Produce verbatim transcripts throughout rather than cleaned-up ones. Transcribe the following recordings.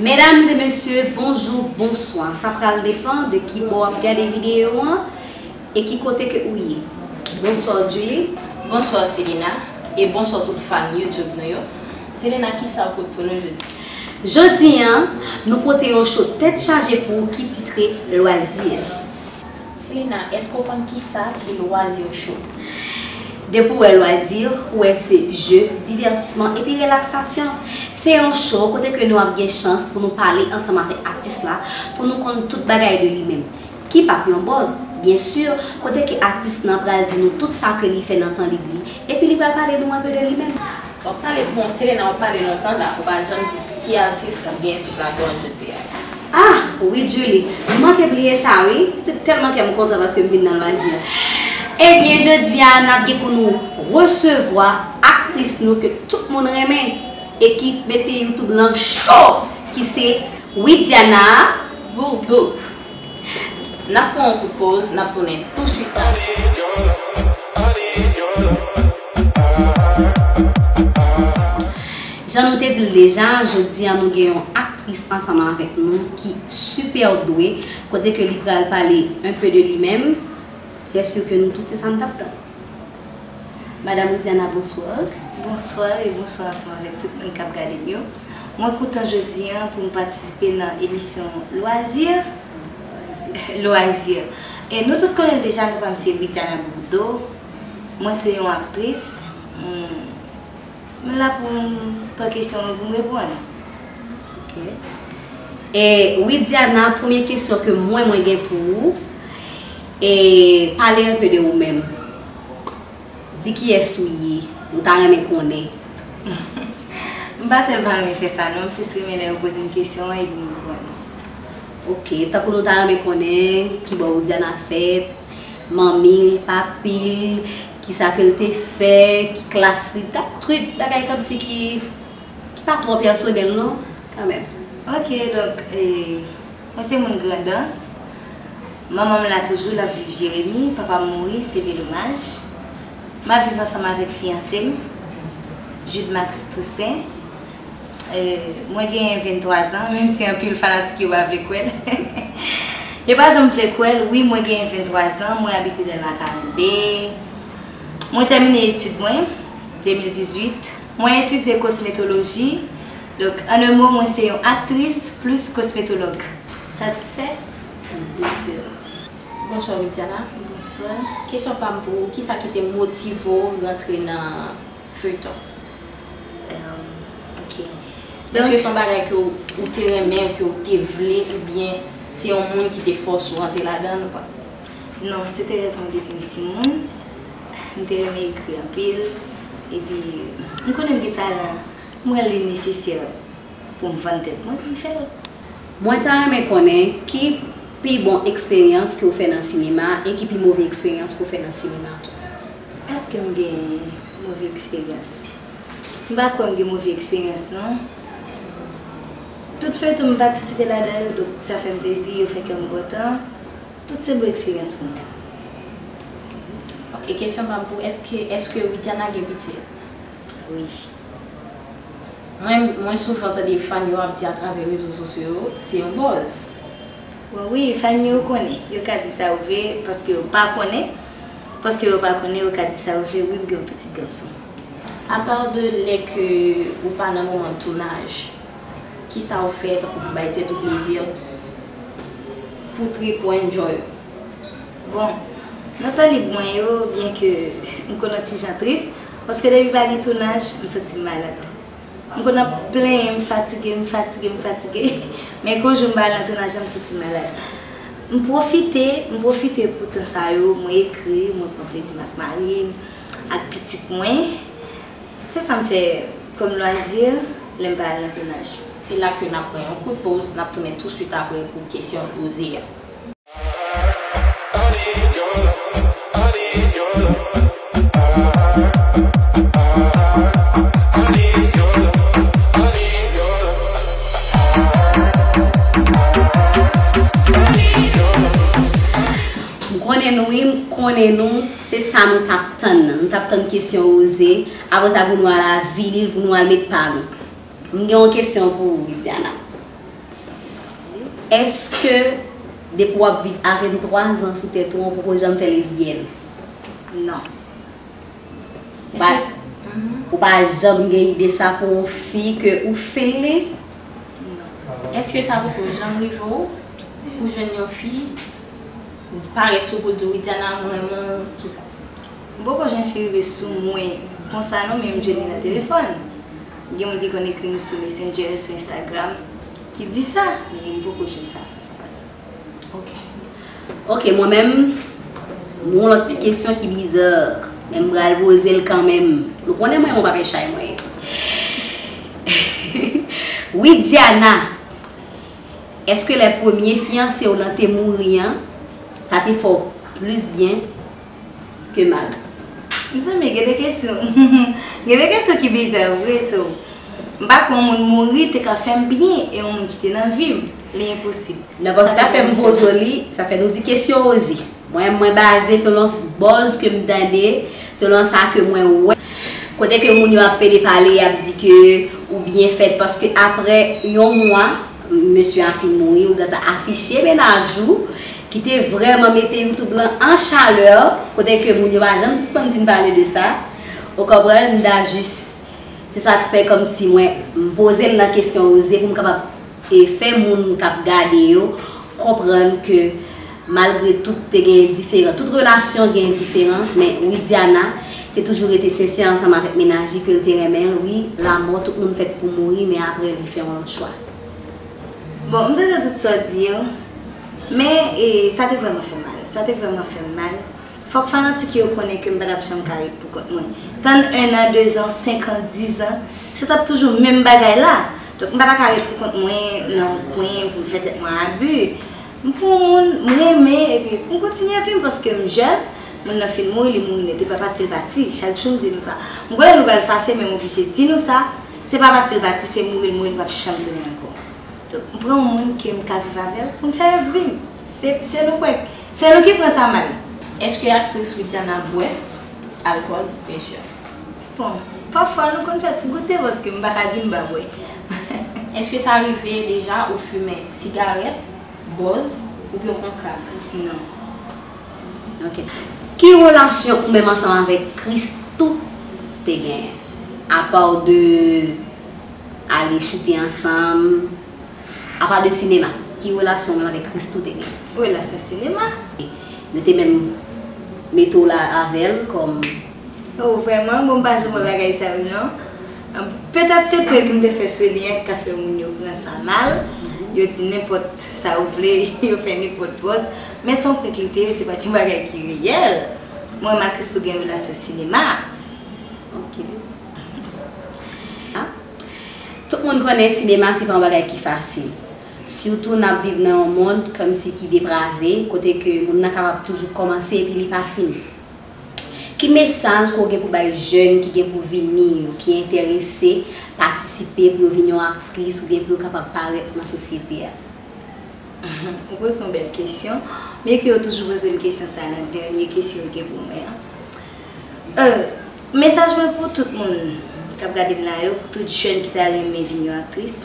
Medam e mesye, bonjou, bonswa. Sa pral depann de ki bò w ap gade videyo an e ki kote ke ou ye. Bonswa, Julie. Bonswa, Selena. E bonswa tout fan YouTube nou yo. Selena, kisa w pote pou nou jodi? Jodi a, nou pote yon show tèt chaje pou ou ki titre Lwazi. Selena, èske w konn kisa ki Lwazi Show? Depi w wè Lwazi, ou wè se je, divètisman epi relaksasyon. Se yon show kote ke nou ap gen chans pou nou pale ansanm avèk atis la, pou nou konn tout bagay de li menm. Ki p ap yon buzz, byen si, kote ke atis lan pral di nou tout sa ke li fè nan tan lib li, epi li pral pale nou enpe de li menm. W ap pale, bon, Selena, w ap pale lontan la, ou pa janm di ki atis k ap genyen sou plato a jodi a. Ah, wi, Julie, m manke bliye sa, wi. Se tèlman kè m kontan paske m vin nan Lwazi. Ebyen, jodi a, n ap gen pou nou resevwa aktris nou ke tout moun renmen e ki mete YouTube lan cho, ki se Widiana Bourdeau. N ap pran yon kout poz, n ap tounen touswit la. Jan nou te di l deja, jodi a nou gen yon aktris ansanm avèk nou ki sipè dwe, kote ke li pral pale enpe de li menm. Se si ke nou tout se sa n t ap tann. Madam Widiana, bonswa. Bonswa e bonswa ansanm avèk tout moun k ap gade m yo. Mwen kontan jodi a pou m patisipe nan emisyon Lwazi. Lwazi. E nou tout konnen l deja, non pa m se Widiana Bourdeau. Mwen se yon aktris. Hmm. Mwen la pou m pran kesyon pou m reponn. Ok. E Widiana, premye kesyon ke mwen, mwen gen pou ou, e pale enpe de ou menm. Di kiyès ou ye, nou ta renmen konnen. M pa tèlman renmen fè sa non, m plis renmen lè yo poze m kesyon an epi m reponn. Ok, tankou nou ta renmen konnen kibò Widiana fèt, manmi l, papi l, kisa ke l te fè, ki klas li, dat twit, bagay kòmsi ki, ki pa twò pèsonèl non, kanmenm. Ok, donk, e, mwen se moun Grandans. Manman m la toujou, l ap viv Jeremi, papa m mouri, se byen domaj. M ap viv ansanm avèk fiyanse m, Jude Max Toussaint. E, mwen genyen venntwa zan, menm si anpil fanatik yo pa vle kwè l. Yo pa janm vle kwè l, wi, mwen genyen venntwa zan, mwen abite Dèlma karannde. Mwen tèmine etid mwen, de mil dizuit. Mwen etidye kosmetoloji. Donk, an en mo, mwen se yon aktris plis kosmetològ. Satisfè? Byen si. Bonswa, Widiana. Bonswa. Kesyon pa m pou ou, kisa ki te motive w rantre nan feyton? Ehm, ok. Èske se yon bagay ke w, ou te renmen, ke w te vle, oubyen se yon moun ki te fòse w rantre ladan l, ou pa? Non, se te rèv mwen depi m timoun. M te renmen ekri anpil. Epi, m konnen m gen talan. M wè li nesesè pou m vann tèt mwen, m fè l. Mwen ta renmen konnen ki pi bon eksperyans ke w fè nan sinema e ki pi move eksperyans ke w fè nan sinema tou. Èske m gen move eksperyans? M pa kwè m gen move eksperyans, non. Tout feyton m patisipe ladan yo, donk sa fè m plezi, yo fè kè m kontan. Tout se bon eksperyans pou mwen. Ok, kesyon pa m pou, èske, èske Widiana gen pitit? Wi. Mwen, mwen souvan tande fan yo ap di atravè rezo sosyo yo, se yon buzz. Bon, wi, fan yo konnen. Yo ka di sa yo vle, paske yo pa konnen. Paske yo pa konnen, yo ka di sa yo vle. Wi, m gen yon pitit gason. Apa de lè ke ou pa nan moman tounaj, kisa ou fè tankou pou bay tèt ou plezi, pou trip ou enjoy? Bon, nan tan lib mwen yo, byen ke m konn yon ti jan tris, paske depi pa gen tounaj, m santi m malad. M konn ap plenyen, m fatige, m fatige, m fatige. Men kou jou m pa al nan tounaj la, m santi m malad. M pwofite, m pwofite pou tan sa yo, mwen ekri, mwen pran plezi m ak mari m, ak pitit mwen. Se sa m fè kòm lwazi lè m pa al nan tounaj. Se la ke n ap pran yon kout poz, n ap tounen touswit apre pou kesyon oze a. M konnen nou, wi, m konnen nou. Se sa nou t ap tann nan. Nou t ap tann kesyon oze. Apre sa, pou nou al avili l, pou nou al met pa nou. M gen yon kesyon pou ou, Widiana. Èske depi w ap viv a venntwa zan sou tèt ou, ou poko janm fè lesbyèn? Non. Ou pa, ou pa janm gen ide sa pou yon fi ke ou feel li? Non. Èske sa poko janm rive w pou jwenn yon fi, parèt sou ou pou l di w, "Widiana, m renmen w," tou sa? M poko jwenn fi rive sou mwen konsa non, men m jwenn li nan telefòn. Gen moun ki konn ekri m sou Messenger, sou Instagram, ki di sa, men m poko jwenn sa fas a fas. Ok. Ok, mwen menm, m gon lòt ti kesyon ki biza, men m pral poze l kanmenm. Nou konnen mwen, mwen pa fè chay mwen. Widiana, èske lè premye fiyanse w lan te mouri an, sa te fè w plis byen ke mal? Mezanmi, gen de kesyon. Gen de kesyon ki biza vre, so. M pa kwè yon moun mouri te ka fè m byen e yon moun ki te nan vi m. Li enposib. Nan pòs sa fè m poze w li, sa fè nou di kesyon oze. Mwen, mwen baze selon buzz ke m tande, selon sa ke mwen wè. Kote ke moun yo ap pede pale, y ap di ke ou byen fèt, paske apre yon mwa, mesye a fin mouri, ou gentan afiche mennaj ou, ki te vrèman mete YouTube lan an chalè, kote ke moun yo pa janm sispann vin pale de sa. Ou konprann, m ta jis, se sa k fè kòmsi mwen, m poze l nan kesyon oze pou m kapab e fè moun k ap gade yo konprann ke malgre tout te gen diferan, tout relasyon gen diferans, men Widiana te toujou rete sensè ansanm avèk mennaj li, ke l te renmen l, wi, lanmò, tout moun fèt pou mouri, men apre li fè yon lòt chwa. Bon, m tande tout sa w di yo, men e, sa te vrèman fè m mal. Sa te vrèman fè m mal. Fòk fanatik yo konnen ke m pa t ap janm ka ret pou kont mwen. Tann en an, dezan, senkan, dizan, se t ap toujou menm bagay la. Donk, m pa ta ka ret pou kont mwen nan yon kwen pou m fè tèt mwen abi. M pran yon moun, m renmen, epi pou m kontinye vi m, paske m jèn, moun nan fin mouri, li mouri nèt, e pa pati l pati. Chak jou m di nou sa. M konnen nou pral fache, men m oblije di nou sa, se pa pati l pati, se mouri l mouri, li p ap janm tounen ankò. Donk, m pran yon moun ke m ka viv avè l pou m fè rès vi m. Se, se nou kwè, se nou ki pran sa mal. Èske aktris Widiana bwè alkòl, mesye? Bon, pafwa nou konn fè ti goute paske m pa ka di m pa bwè. Èske sa rive deja ou fimen sigarèt, bòz, oubyen w pran krak? Non. Ok. Ki relasyon ou menm ansanm avèk Christoo te genyen? Apa de ale choute ansanm, apa de sinema, ki relasyon ou menm avèk Christoo te gen? Relasyon sinema. Yo te menm mete w la avè l kòm... Oh, vrèman? Bon, m pa janm wè bagay sa yo, non. Petèt se kwè ke m te fè sou li an ki ka fè moun yo pran sa mal. Yo di nenpòt sa yo vle, yo fè nenpòt buzz. Men se yon prank li te ye, se pa t yon bagay ki reyèl. Mwen menm ak Christoo gen relasyon sinema. Ok. Ah. Tout moun konnen sinema se pa yon bagay ki fasil. Sitou n ap viv nan yon mond kòmsi ki deprave, kote ke moun nan kapab toujou kòmanse epi li pa fini. Ki mesaj ke w gen pou bay jèn ki gen pou vini yo, ki enterese patisipe pou yo vin yon aktris oubyen pou yo kapab parèt nan sosyete a? Ou poze yon bèl kesyon. Byen ke yo toujou poze m kesyon sa a nan dènye kesyon yo gen pou mwen an. Euh, mesaj mwen pou tout moun k ap gade m la yo, pou tout jèn ki ta renmen vin yon aktris,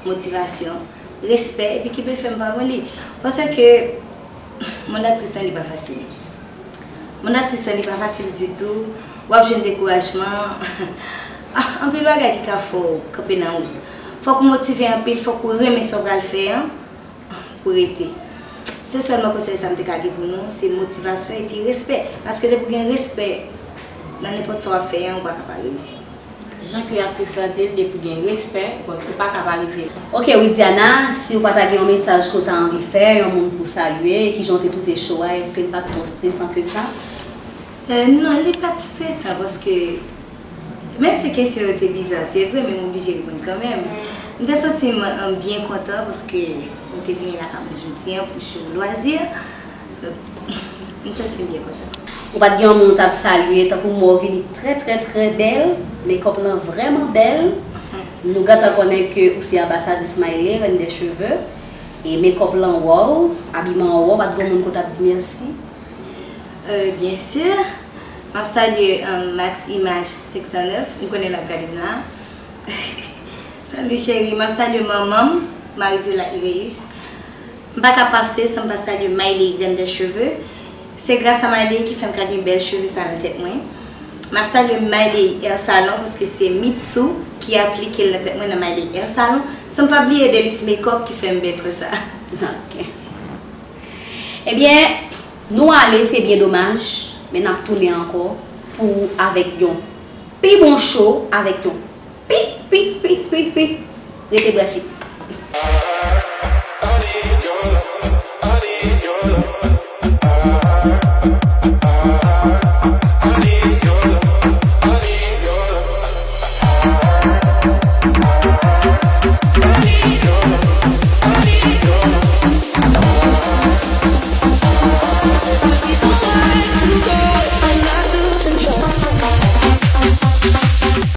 motivasyon, respè, epi kenbe fèm pa moli. Paske mond aktris lan li pa fasil. Mond aktris lan li pa fasil ditou. W ap jwenn dekourajman. Anpil bagay ki ka fè w kanpe nan wout. Fòk ou motive anpil, fòk ou renmen sa w pral fè an pou rete. Se sèlman konsèy sa m te ka gen pou nou, se motivasyon epi respè. Paske depi w gen respè nan nenpòt sa w ap fè an, ou pa ka pa reyisi. Jan ke aktris la di l, depi w gen respè, bon, ou pa ka pa rive. Ok, Widiana, si w pa ta gen yon mesaj ke w ta anvi fè yon moun pou salye, kijan w te twouve cho a, èske l pa t twò stresan ke sa? Euh, non, li pa t stresan, paske menm si kesyon yo te biza, se vre, men m oblije reponn kanmenm. M te santi m byen kontan paske m te vini lakay mwen jodi a pou show Loisir. M santi m byen kontan. Ou pa t gen yon moun ou t ap salye, tankou m wè w vini trè, trè, trè bèl. Makeup lan vrèman bèl. Nou gentan konnen ke ou se anbasadris Miley, Reine des Cheveux. E makeup lan wow, abiman an wow, pa t gen yon moun ke w t ap di mèsi? Euh, byen si. M ap salye euh, Max Image senk san nèf. M konnen l ap gade m la. Salut chérie, m ap salye manman m, Marie Viola Ireus. M pa ka pase san m pa salye Miley, Reine des Cheveux. Se gras a Miley ki fè m ka gen bèl cheve sa nan tèt mwen. M ap salye Miley Hair Salon paske se Mitsou ki aplike l nan tèt mwen nan Miley Hair Salon. San m pa bliye Delice Makeup ki fè m bèl konsa. Ok. Ebyen, nou ale, se byen domaj, men n ap tounen ankò pou avèk yon pi bon show, avèk yon pi, pi, pi, pi, pi. Rete branche.